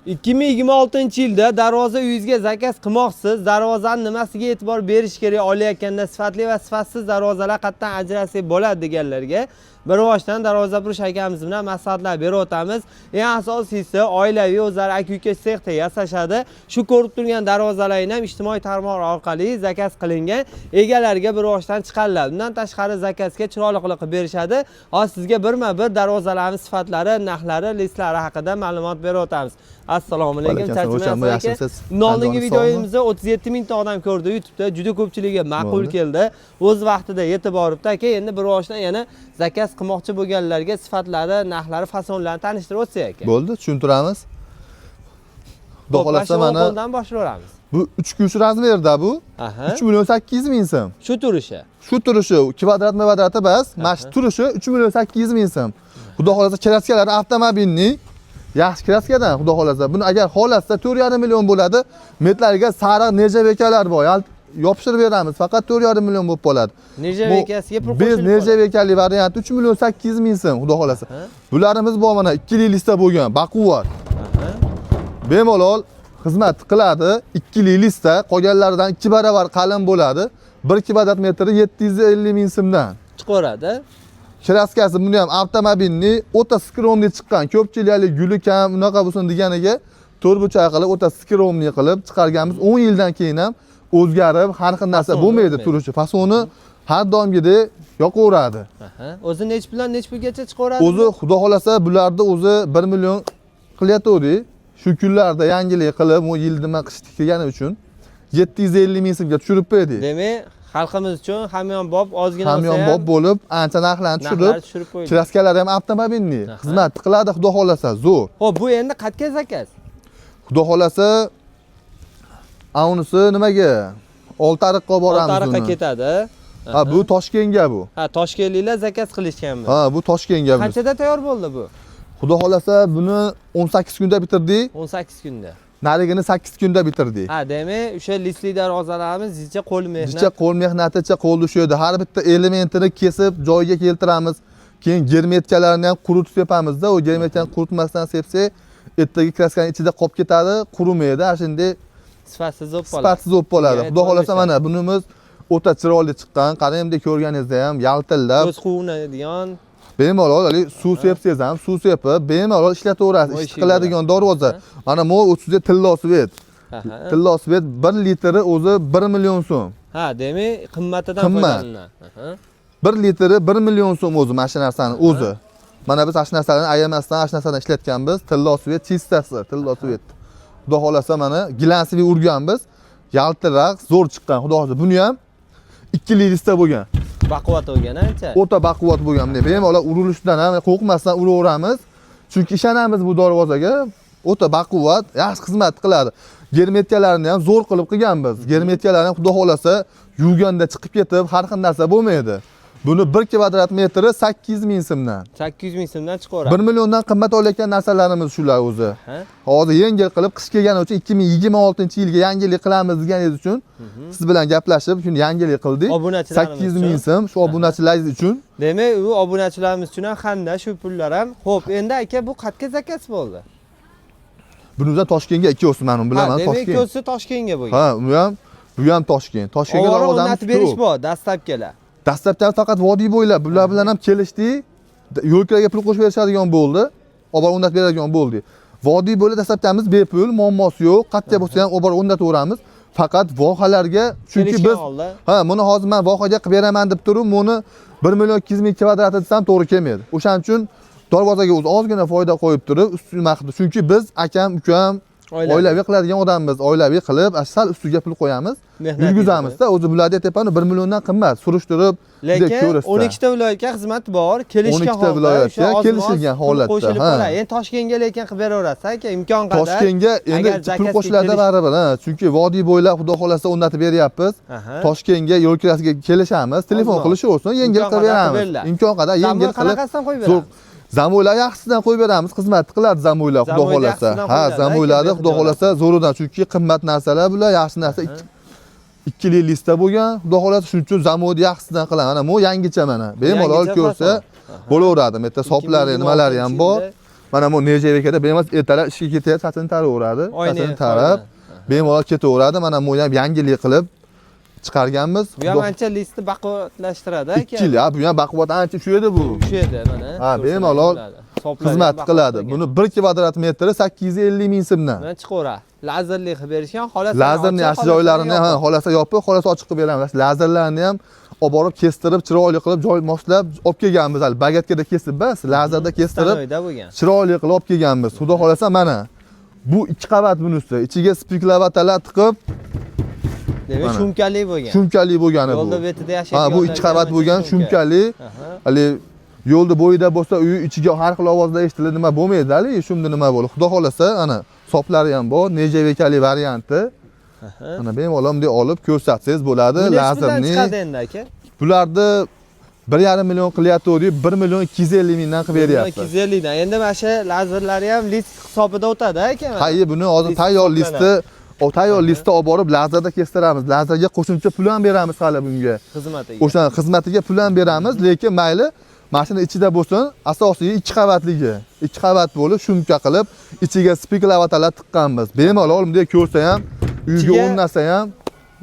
2026-yilda darvoza uyingizga zakaz qilmoqsiz. Darvozani nimasiga e'tibor berish kerak olayotganda, sifatli va sifatsiz darvozalar qayerdan ajratsak bo'ladi deganlarga bir boshdan darvoza purish akamiz bilan maslahatlar berib o'tamiz. Eng asosiysi, oilaviy o'zlari aka-uka sexda yasashadi. Shu ko'rib turgan darvozalarni ham ijtimoiy tarmoq orqali zakaz qilingan, egalariga bir boshdan chiqariladi. Undan tashqari zakazga chiroyli qilib berishadi. Hozir sizga birma-bir darvozalarning sifatlari, narxlari, listlari haqida ma'lumot berib o'tamiz. Assalomu alaykum. Alaykum assalom, Charchamayapsiz, aka? Yaxshimisiz? Bundan oldingi Qandoq, sog'mi? videomizni 37 mingta odam ko'rdi YouTube'da. Juda ko'pchilikka ma'qul Bo'ldi. keldi. O'z vaqtida yetib boribdi, aka. Endi bir boshdan yana zakaz qilmoqchi bo'lganlarga sifatlari, narxlari, fasonlarini tanishtirib o'tsak, aka. Bo'ldi, tushuntiramiz. Xudo Xo'p, xohlasa mana mana qo'ldan boshlayveramiz. Bu 3 3 razmerda bu. 3 million 800 ming so'm. Shu turishi. Shu turishi kvadrat kvadrati bas, mana shu turishi 3 million 800 ming so'm. Xudo xohlasa kraskalari автомобильный, yaxshi kraskadan, xudo xohlasa. Buni agar xohlasa 4,5 million bo'ladi. Metlariga sariq нержавейка lar bor. Yopishtirib beramiz. Faqat 4,5 million bo'lib qoladi. Нержавейка siga pul Biz qo'shilib qoladi. нержавейка li varianti 3 million 800 ming so'm, xudo xohlasa. Bularimiz bor, mana ikkili lista bo'lgan, baquvvat. Bemalol xizmat qiladi. Ikkili lista qolganlaridan 2 barobar qalin bo'ladi. 1 kvadrat metri 750 ming so'mdan. Chiqaveradi. Kraskasi buni ham автомобильный, o'ta скромный chiqqan. Ko'pchilik haligi guli kam, unaqa bo'lsin deganiga to'rtburchak qilib, o'ta скромный qilib chiqarganmiz. 10 yildan keyin ham o'zgarib, har xil narsa Fasoni bo'lmaydi o'zgarmaydi. turishi. Fasoni har doimgidek yoqaveradi. O'zi nechi puldan nechi pulgacha chiqaveradi? O'zi, xudo xohlasa, bularni o'zi 1 million qilayotgandik. Shu kunlarda yangilik qilib, bu yil nima qish kelgani uchun 750 ming so'mga tushirib qo'ydik. Demak, xalqimiz uchun hamyonbop ozgina bo'lsa ham Hamyonbop bo'lib, ancha narxlarni tushirib, narxlarni tushirib qo'ydik. kraskalari ham автомобильный, xizmat qiladi, xudo xohlasa, zo'r. Xo'p, bu endi qayerga zakaz? Xudo xohlasa, unisi nimaga? Oltiariqqa olib boramiz Oltiariqqa uni. ketadi. Ha, bu Toshkentga bu. Ha, toshkentliklar zakaz qilishganmi? Ha, bu Toshkentga. Bunisi. Qanchada tayyor bo'ldi bu? Xudo xohlasa, buni 18 kunda bitirdik. 18 kunda. Narigini 8 kunda bitirdik. Ha, demak, o'sha listli darvozalarimiz jicha qo'l mehnat. Jicha qo'l mehnaticha qo'lda shu yerda har bitta elementini kesib joyiga keltiramiz. Keyin germetkalarini ham quritib sepamizda. U germetkani quritmasdan sepsak, ertaga kraskani ichida qolib ketadi, qurimaydi. Ana shunday Sifatsiz bo'lib qoladi. Sifatsiz bo'lib qoladi. Shunga Xudo xohlasa, e'tibor mana bunimiz o'ta chiroyli chiqqan. Qarang, bunday ko'rganingizda ham yaltillab, Ko'z quvnadigan. Bemalol haligi suv sepsangiz ham, suv sepib bemalol ishlataverasiz. Voy, Ish qiladigan darvoza. Mana bu 30 tillo свет. Tillo свет 1 litri o'zi 1 million so'm. Ha, demak, qimmatidan Qimmat. foydalaniladi. 1 litri 1 million so'm o'zi mana shu narsani o'zi. Mana biz ana shu narsalarni ayamasdan ana shu narsani ishlatganmiz. Tillo свет чисто si, tillo свет. Xudo xohlasa, mana глянцевый urganmiz. Yaltiroq, zo'r chiqqan, xudo xohlasa. Buni ham ikkili lista bo'lgan. Baquvvat bo'lgan ancha. O'ta baquvvat bo'lgan. Bunday bemalol urilishidan ham qo'rqmasdan uraveramiz. Chunki ishonamiz bu darvozaga. O'ta baquvvat, yaxshi xizmat qiladi. Germetkalarini ham zo'r qilib qilganmiz. Germetkalarni ham, xudo xohlasa, yuvganda chiqib ketib, har xil narsa bo'lmaydi. Buni 1 kvadrat metri 800 ming so'mdan. 800 ming so'mdan chiqaveradi. 1 milliondan qimmat olayotgan narsalarimiz shular o'zi. Hozir yengil qilib qish kelgani uchun, 2026-yilga yangilik qilamiz deganingiz uchun siz bilan gaplashib, shuni yangilik qildik. Obunachilarimiz 800 ming uchun. so'm shu obunachilaringiz uchun. Demak, u obunachilarimiz uchun ham hamda shu pullar ham. Xo'p, endi, aka, bu qayerga zakaz bo'ldi? Buni o'zi Toshkentga ikkovsi, man uni bilaman, Ha, demak, Toshkent. ikkovsi Toshkentga bo'lgan. Ha, bu ham Toshkent. Toshkentga Ovora darvozamiz o'rnatib berish ko'p. bor, dastlabkilar. Dastlabki faqat vodiy bo'ylab bular bilan ham kelishdik. Yo'lkaga pul qo'shib berishadigan bo'ldi. Olib borib o'rnatib beradigan bo'ldik. Vodiy bo'ylab dastlabkamiz bepul, muammosi yo'q. Qayerga bo'lsa ham olib borib o'rnataveramiz. Faqat vohalarga, chunki Kelishgan biz holda. Ha, buni hozir man vohaga qilib beraman deb turib, buni 1 million 200 ming kvadrati desam to'g'ri kelmaydi. O'shaning uchun darvozaga o'zi ozgina foyda qo'yib turib, ustuna qilib, chunki biz akam, ukam Oilaviy. Oilaviy qiladigan odammiz. Oilaviy qilib, sal ustiga pul qo'yamiz. Mehnat Yurgizamizda, o'zi bularni aytyapman, 1 milliondan qimmat. Surishtirib, Lekin ko'rasizlar. 12 ta viloyatga xizmat bor, kelishgan 12 ta holda, viloyatga o'sha oz-moz kelishilgan pul holatda, qo'shilib ha. qoladi. Endi Toshkentga lekin qilib beraverasiz, aka, imkon qadar. Toshkentga endi Agar pul zakazga qo'shiladi baribir, ha. Chunki vodiy bo'ylab, xudo xohlasa, o'rnatib beryapmiz. Toshkentga yo'l kirasiga kelishamiz, telefon Ozroq. qilishaversin, yengil Imkon qilib qadar qilib beramiz. beriladi. Imkon qadar yengil Zamon qilib. qanaqasidan qo'yib Zo'r. beramiz? Zamoylar yaxshisidan qo'yib beramiz, xizmat qiladi zamoylar, xudo Zamoyda xohlasa. yaxshisidan Ha, qo'yiladi, zamoylarni aka, xudo xohlasa zo'ridan, chunki qimmat narsalar bular, yaxshi narsa. Ikkili lista bo'lgan, xudo xohlasa, shuning uchun zamoyni yaxshisidan qilamiz. Mana bu yangicha mana. Bemalol Yangicha ko'rsa fason. bo'laveradi. Bu yerda soplari, nimalari ham bor. 2026 Mana bu нержавейка da bemalol ertalab ishga ketyapti, sochini taraveradi. Sochini tarab, bemalol ketaveradi. Mana bu ham yangilik qilib chiqarganmiz. Bu ham ancha listni baquvvatlashtiradi aka. 2 yil, ha, bu ham baquvvat ancha shu edi bu. Shu edi mana. Ha, bemalol xizmat qiladi. Buni 1 kvadrat metri 850 ming so'mdan. Mana chiqaveradi. Lazerli qilib berishgan, xohlasa Lazerni yaxshi joylarini ham xohlasa yopib, xohlasa ochiq qilib beramiz. Lazerlarni ham olib borib kestirib, chiroyli qilib joy moslab olib kelganmiz. Hali bagatkada kesib bas, lazerda kestirib, bo'lgan. Chiroyli qilib olib kelganmiz. Xudo xolasa mana bu 2 qavat bunisi. Ichiga spiklabatalar tiqib, demak shumkali bo'lgan. Shumkali bo'lgani bu. Yo'lda betida yashaydigan. Ha, bu 2 qavat bo'lgan shumkali. Hali yo'lda bo'yida bo'lsa, uyi ichiga har xil ovozlar eshitiladi, nima bo'lmaydi hali, shumda nima bo'ladi. Xudo xolasa ana soplari ham bor, nejevekali varianti. Ana bemalol bunday olib ko'rsatsangiz bo'ladi. Lazerni chiqadi endi aka. Bularni 1,5 million qilyapti, 1 million 250 mingdan qilib beryapti. 250 dan. Endi mana shu lazerlari ham list hisobida o'tadi aka. Ha, buni hozir tayyor listni, o tayyor listni olib borib lazerda kestiramiz. Lazerga qo'shimcha pul ham beramiz hali bunga. Xizmatiga. O'sha xizmatiga pul ham beramiz, lekin mayli mashina ichida bo'lsin, asosiy 2 qavatligi. 2 qavat bo'lib, shumka qilib, ichiga spiklabatalar tiqqanmiz. Bemalol bunday ko'rsa ham, uyga o'rnatsa ham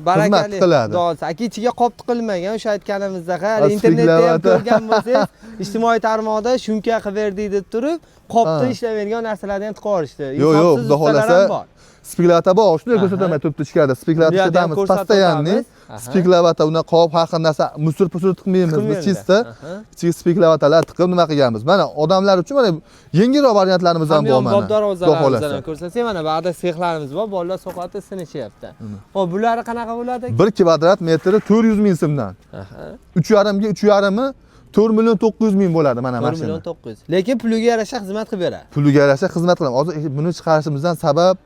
barakali qiladi. Aka ichiga qop tiqilmagan, o'sha aytganimizdek, hali internetda ham ko'rgan bo'lsangiz, ijtimoiy tarmoqda shumka qilib berdik deb turib, qopda ishlamaydigan narsalarni ham tiqib yuborishdi. Yo'q, yo'q, xudo xolasa spiklabata bor, shunday ko'rsataman turibdi ichkarida. Spiklabata ishlatamiz, постоянный. Spiklabata undan qop har xil narsa, musur-pusur tiqmaymiz biz, чисто ichiga spiklabatalar tiqib nima qilganmiz. Mana odamlar uchun mana yengilroq variantlarimiz ham bor mana. Hamyon darvozalarimizni ko'rsatsak, mana bu yerda sexlarimiz bor, bolalar soqatda sinishyapti. Xo'p, bulari qanaqa bo'ladi? 1 kvadrat metri 400 ming so'mdan. 3,5 ga 3,5 4 million 900 ming bo'ladi mana 4 million 900. Lekin puliga yarasha xizmat qilib beradi. Puliga yarasha xizmat qilamiz. Hozir buni chiqarishimizdan sabab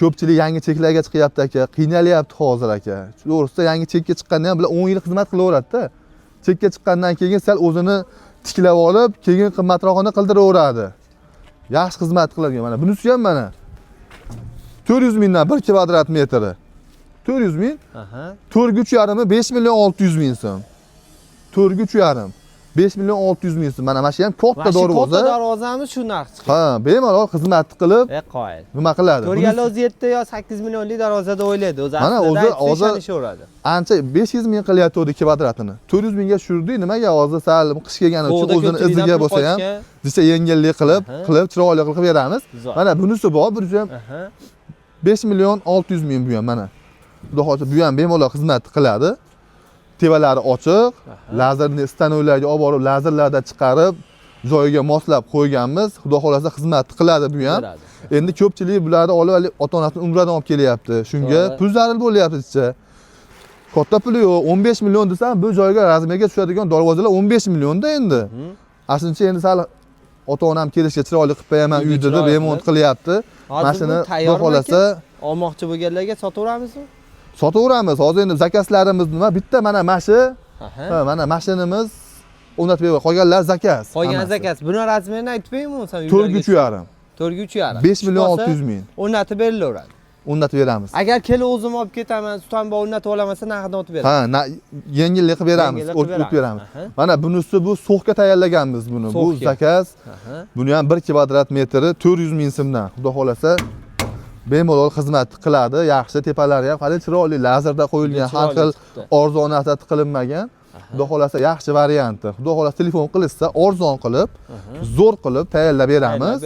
ko'pchilik yangi cheklarga chiqyapti aka, qiynalyapti hozir aka. To'g'risida yangi chekka chiqqanda ham bular 10 yil xizmat qilaveradida. Chekka chiqqandan keyin sal o'zini tiklab olib, keyin qimmatrog'ini qildiraveradi. Yaxshi xizmat qiladigan mana bunisi ham mana 400 mingdan 1 kvadrat metri. 400 ming. 4 ga 3,5 5 million 600 ming so'm. 4 ga 3,5 5 million 600 ming so'm. Mana shu ham katta darvoza. Katta darvozamiz shu narx chiqadi. Ha, bemalol xizmat qilib, qoyil. Nima qiladi? Ko'rganlar o'zi 7 yo 8 millionlik darvozada o'ylaydi. O'zi mana o'zi hozir ishonishaveradi. Ancha 500 ming qilyapti kvadratini. 400 mingga tushirdik, nimaga hozir sal qish kelgani uchun o'zini iziga bo'lsa ham, desa yengillik qilib, chiroyli qilib beramiz. Mana bunisi bor, bunisi ham 5 million 600 ming bu ham mana. Xudo xohlasa bu ham bemalol xizmat qiladi. Tevalari ochiq, lazerni stanovlarga olib borib, lazerlarda chiqarib, joyiga moslab qo'yganmiz. Xudo xolasa xizmat qiladi bu ham. Endi ko'pchilik bularni olib, ota-onasini umradan olib kelyapti. Shunga pul zarur bo'lyapti desa. Katta puli yo'q, 15 million desam, bu joyga razmerga tushadigan darvozalar 15 millionda endi. Aslida endi sal ota-onam kelishga chiroyli qilib qo'yaman uyda deb remont qilyapti. Mana shuni xudo xolasa olmoqchi bo'lganlarga sotaveramizmi? Sotaveramiz. Hozir endi zakazlarimiz nima? Bitta mana mashi. Ha, mana mashinamiz o'rnatib berib, qolganlar zakaz. Qolgan zakaz. Buni razmerini aytib beringmi o'sha? 4 ga 3,5. 4 ga 3,5. 5 million 600 ming. O'rnatib berilaveradi. O'rnatib beramiz. Agar kelib o'zim olib ketaman, sutanba o'rnatib olaman, narxini o'tib beramiz. Ha, yengillik qilib beramiz, o'tib beramiz. Mana bunisi bu so'xga tayyorlaganmiz buni. Bu zakaz. Buni ham 1 kvadrat metri 400 ming so'mdan. Xudo xolasa bemalol xizmat qiladi. Yaxshi tepalari ham hali chiroyli lazerda qo'yilgan, har xil arzon narsa tiqilinmagan. Xudo xolasa yaxshi varianti. Xudo xolasa telefon qilishsa arzon qilib, zo'r qilib tayyorlab beramiz.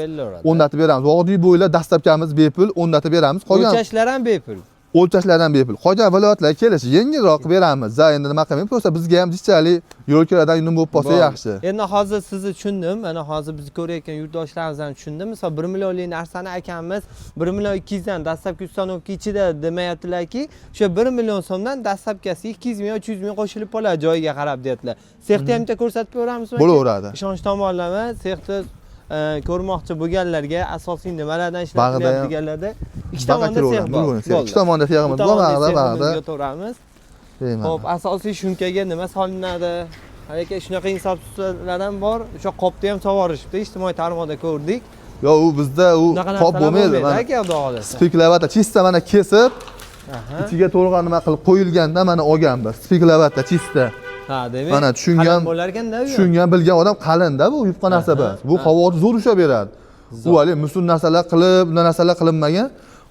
O'rnatib beramiz. Vodiy bo'ylab dastlabkamiz bepul o'rnatib beramiz. Qolgan o'lchashlar ham bepul. O'lchashlar ham bepul. Qolgan viloyatlarga kelishi yengilroq qilib beramiz. Za endi nima qilmaymiz? Bo'lsa bizga ham jichalik yo'l kiradan nima bo'lib qolsa yaxshi. Endi hozir sizni tushundim. Mana hozir bizni ko'rayotgan yurtdoshlarimiz ham tushundim. Misol 1 millionlik narsani akamiz 1 million 200 dan dastlabki ustanovka ichida demayaptilarki, o'sha 1 million so'mdan dastlabkasi 200 ming 300 ming qo'shilib qoladi joyiga qarab deyaptilar. Sexni ham bitta ko'rsatib ko'ramizmi? Bo'laveradi. Ishonch tomonlama sexni ko'rmoqchi bo'lganlarga asosiy nimalardan ishlatilyapti deganlarda ikki tomonda sex bor. Ikki tomonda seximiz bor, bag'da. O'taveramiz. Xo'p, asosiy shumkaga nima solinadi? Aka shunaqa insofsizlar ham bor, o'sha qopni ham sovorishibdi, ijtimoiy tarmoqda ko'rdik. Yo'q, u bizda u qop bo'lmaydi. Mana aka, xudo xolasa. Spiklabata chista mana kesib, ichiga to'g'ri nima qilib qo'yilganda mana olganmiz. Spiklabata chista. Ha, demak. Mana tushungan bo'larkan-da u. Tushungan, bilgan odam qalin-da bu, yupqa narsa emas. Bu havoni zo'r ushlab beradi. U hali musul narsalar qilib, bunday narsalar qilinmagan.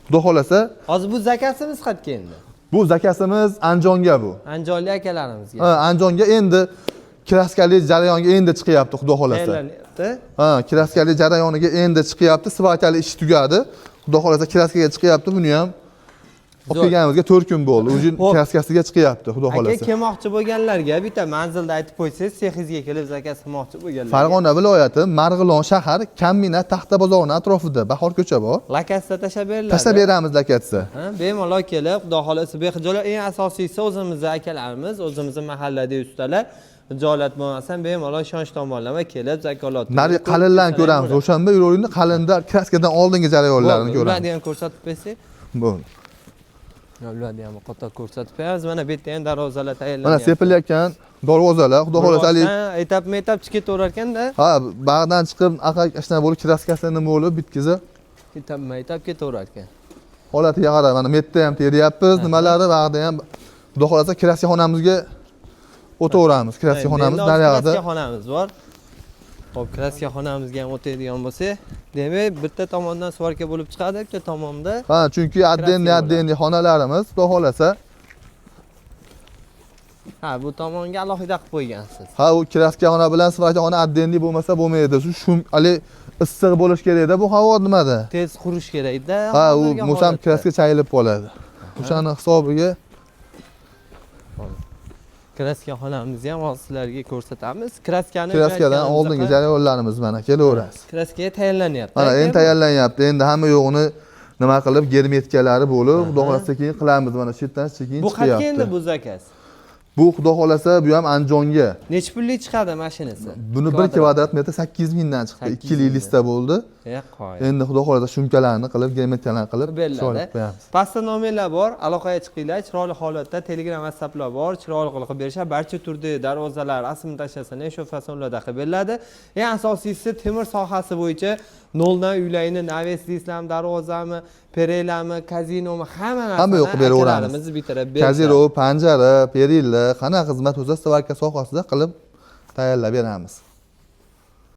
Xudo xolasa, Hozir bu zakasimiz qayerga endi? bu zakasimiz Andijonga bu. Andijonlik akalarimizga. Ha, Andijonga endi kraskali jarayonga endi chiqyapti, xudo xolasa. Tayyorlanyapti. Ha, kraskali jarayoniga endi chiqyapti. Svarkali ishi tugadi. Xudo xolasa kraskaga chiqyapti. Buni ham olib kelganimizga 4 kun bo'ldi. Уже Xo'p. kraskasiga chiqyapti, xudo Aka, xolasa. kelmoqchi bo'lganlarga bitta manzilda aytib qo'ysangiz, sexingizga kelib zakaz qilmoqchi bo'lganlarga. Farg'ona viloyati, Marg'ilon shahar, Kammina taxta bozorini atrofida Bahor ko'cha bor. Lokatsiya tashlab beriladi. Tashlab beramiz lokatsiya. Ha, bemalol kelib, xudo xolasa bexijolat, eng asosiysi o'zimizni akalarimiz, o'zimizni mahalladagi ustalar xijolat bo'lmasdan bemalol ishonch tomonlama kelib zakolat. Nari qalinlarni ko'ramiz. O'shanda yuravringni qalinda kraskadan oldingi jarayonlarini ko'ramiz. Ularni ham ko'rsatib bersak. Bo'ldi. Ularni ham qator ko'rsatib qo'yamiz. Mana bu yerda ham darvozalar tayyorlangan. Mana sepilayotgan darvozalar, xudo xolasa haligi etapma etap chiqib ketaverar ekanda. Ha, bag'dan chiqib, aqa ishdan bo'lib, kraskasini nima bo'lib bitkazib, Etapma etap ketaverar ekan. holatiga qarab, mana metda ham teryapmiz, nimalari bag'da ham xudo xolasa kraska xonamizga o'taveramiz. Kraska xonamiz Endi nariyog'ida. Kraska xonamiz bor. Xo'p, kraska xonamizga ham o'tadigan bo'lsak, demak, bitta tomondan svarka bo'lib chiqadi, bitta tomonda Ha, chunki отдельный Kraska отдельный xonalarimiz, xudo xolasa. Ha, bu tomonga alohida qilib qo'ygansiz. Ha, u kraska xona bilan svarka xona отдельный bo'lmasa bo'lmaydi. Shu shum hali issiq bo'lishi kerakda bu havo nimada? Tez qurish kerakda. Ha, u hozirgi bo'lsa ham holatda. kraska chayilib qoladi. O'shani hisobiga Kraska xonamizni ham hozir sizlarga ko'rsatamiz. Kraskani kraskadan oldingi jarayonlarimiz mana kelaverasiz. Kraskaga tayyorlanyapti. Mana endi aka. tayyorlanyapti. Endi hamma yo'g'ini nima qilib germetkalari bo'lib, xudo xolasa keyin qilamiz mana shu yerdan sekin Bu qayerga endi chiqyapti. bu zakaz? Bu xudo xolasa bu ham Andijonga. Necha pullik chiqadi mashinasi? Buni 1 kvadrat metr 800 mingdan chiqdi. 800 2 mingdan. lista bo'ldi. E, qo'y. Endi xudo xolasa shumkalarni qilib, germetkalarni qilib Beriladi. chiroyli qilib qo'yamiz. Pastda nomerlar bor, aloqaga chiqinglar, chiroyli holatda Telegram, WhatsApplar bor, chiroyli qilib berishadi. Barcha turdagi darvozalar rasmini tashlasini shu fasonlarda qilib beriladi. Eng asosiysi temir sohasi bo'yicha noldan uylayni навес deysizlarmi, darvozami, perelami, kazinomi, hamma narsani Hamma yo'q qilib beraveramiz. akalarimiz bitirib berishadi. Kaziro, panjara, perilla, qanaqa xizmat bo'lsa svarka sohasida qilib tayyorlab beramiz.